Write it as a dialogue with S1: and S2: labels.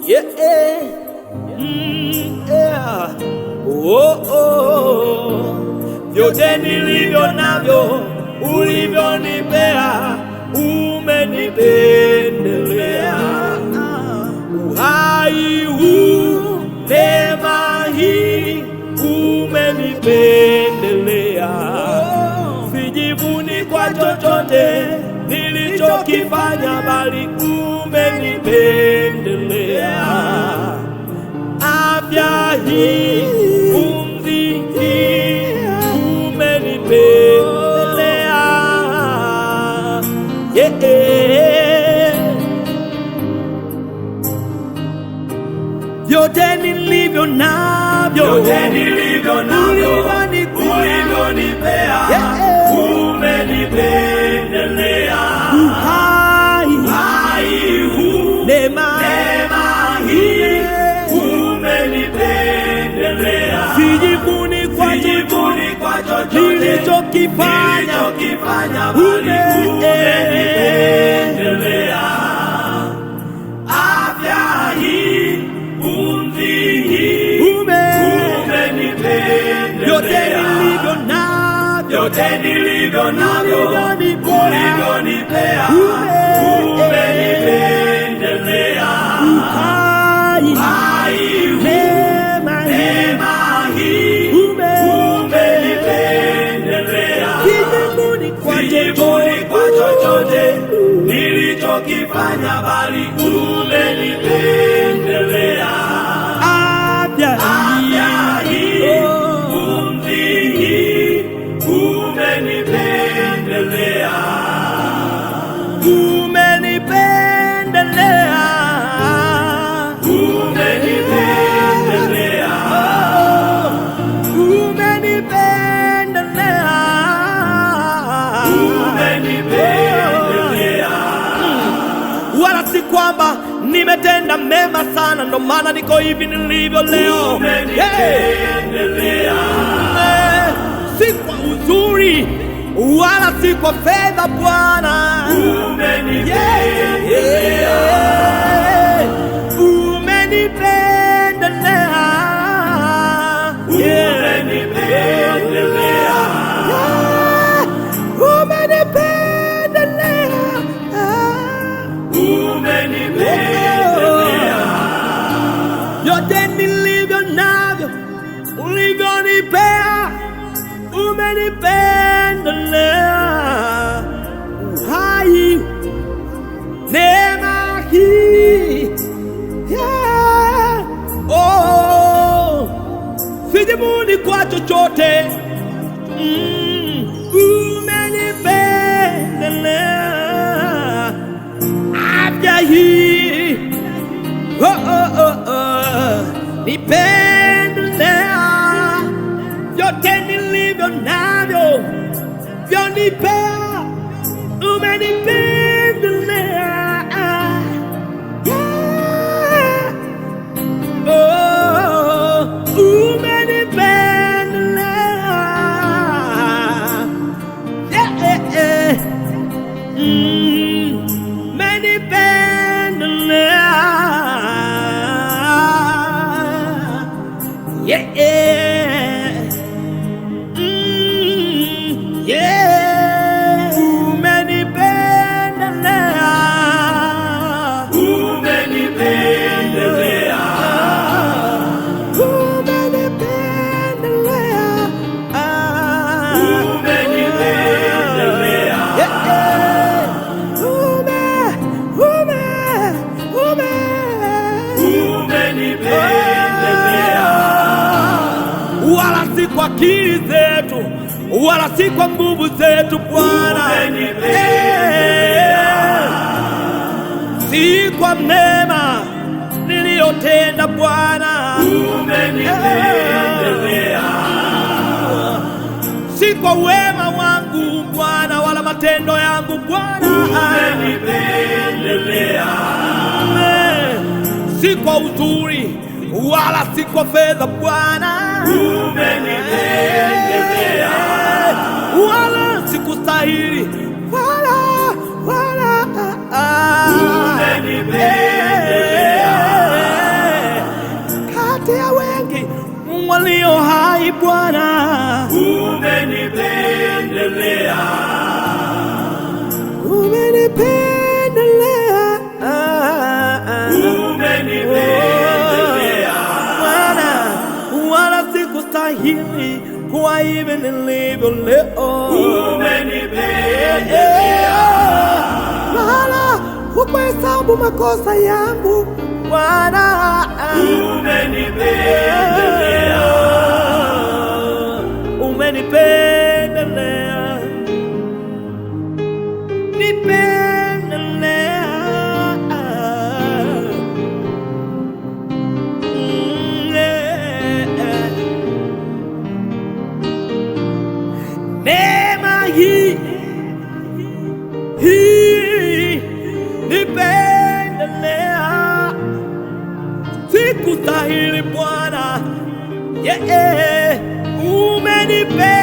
S1: Yeah, yeah. Oh, oh. Vyote nilivyo navyo ulivyonipea, umenipendelea. Uhai huu, neema hii, umenipendelea. Sijivuni kwa chochote nilichokifanya, bali umenipendelea. Afya hii, pumzi hii, umenipendelea. Yeah. Vyote nilivyo navyo,
S2: Vyote nilivyo navyo, ulivyonipea,
S1: Yeah.
S2: umenipendelea.
S1: Uhai,
S2: Uhai huu,
S1: neema,
S2: neema hii, umenipendelea.
S1: Sijivuni kwa
S2: Sijivuni kwa chochote
S1: nilichokifanya,
S2: nilichokifanya, bali umenipendelea. Afya hii, pumzi hii,
S1: ume vyote
S2: umenipendelea.
S1: nilivyo navyo,
S2: Vyote nilivyo navyo,
S1: Ulivyonipea.
S2: ulivyonipea, umenipendelea.
S1: Uhai,
S2: Uhai huu,
S1: neema hii,
S2: neema hii, umenipendelea.
S1: Sijivuni kwa
S2: Sijivuni kwa chochote nilichokifanya, bali umenipendelea.
S1: Afya
S2: Afya hii,
S1: Oh.
S2: pumzi hii, umenipendelea.
S1: Umenipendelea.
S2: Umenipendelea.
S1: Oh, umenipendelea.
S2: Umenipendelea.
S1: Wala si kwamba nimetenda mema sana, ndo maana niko hivi nilivyo leo.
S2: Umenipendelea.
S1: Yeah. Si kwa uzuri wala si kwa fedha Bwana.
S2: Umenipendelea.
S1: Yeah. Umenipendelea. Yeah.
S2: Umenipendelea.
S1: Yeah. Umenipendelea.
S2: Umenipendelea.
S1: Vyote nilivyo navyo ulivyonipea, umenipendelea. Uhai, neema hii, yeah. Oh, sijivuni kwa chochote umenipendelea. Afya hii. Oh, oh, oh, oh. Nipendelea vyote nilivyo navyo vyonipea, umenipendelea. Yeah. Oh, umenipendelea. Yeah, yeah, yeah. Umenipendelea. Yeah, yeah. Yeah. Umenipendelea.
S2: Umenipendelea.
S1: Umenipendelea. Ah.
S2: Umenipendelea.
S1: Yeah, yeah. Ume, ume, ume.
S2: Umenipendelea.
S1: Wala si kwa akili zetu, wala si kwa nguvu zetu Bwana,
S2: Umenipendelea.
S1: Si kwa mema niliyotenda Bwana,
S2: Umenipendelea.
S1: Si kwa wema wangu Bwana, wala matendo yangu Bwana.
S2: Umenipendelea.
S1: si kwa uzuri wala si kwa fedha Bwana,
S2: Umenipendelea.
S1: Wala sikustahili wala wala
S2: Umenipendelea.
S1: Kati ya wengi walio hai Bwana,
S2: Umenipendelea.
S1: Umenipendelea.
S2: Umenipendelea.
S1: Bwana, wala sikustahili kuwa hivi nilivyo leo.
S2: Umenipendelea.
S1: Wala hukuhesabu makosa yangu Bwana.
S2: Umenipendelea.
S1: Umenipendelea, nipendelea. Yeah. Neema hii hii nipendelea, sikustahili Bwana, yeah, umenipendelea.